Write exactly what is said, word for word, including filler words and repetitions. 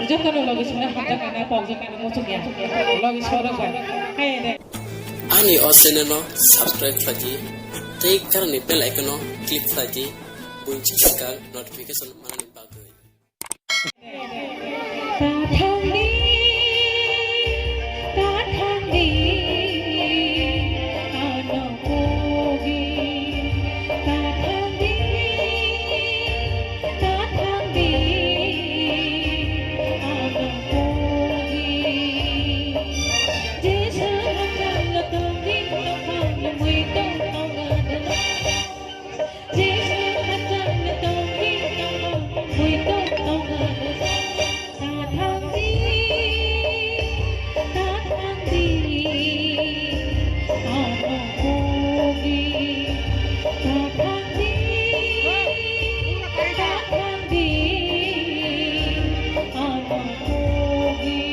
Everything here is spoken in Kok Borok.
Jotono logi songna hamjakna, pokjakna muchungya. Logi sorok bai. Hai de. Ani o channel no subscribe khlai di, tei karani bell icon no click khlai di, buini swkang notification manani bagwi. Tathangdi, tathangdi, ano pogi, tathangdi. Tathangdi, ano pogi. Jesu hachal tongdi, tongdi, mui tong tong ada. Jesu hachal tongdi, tongdi, mui tong tong ada. Tathangdi, tathangdi, ano pogi. Tathangdi, tathangdi, ano pogi.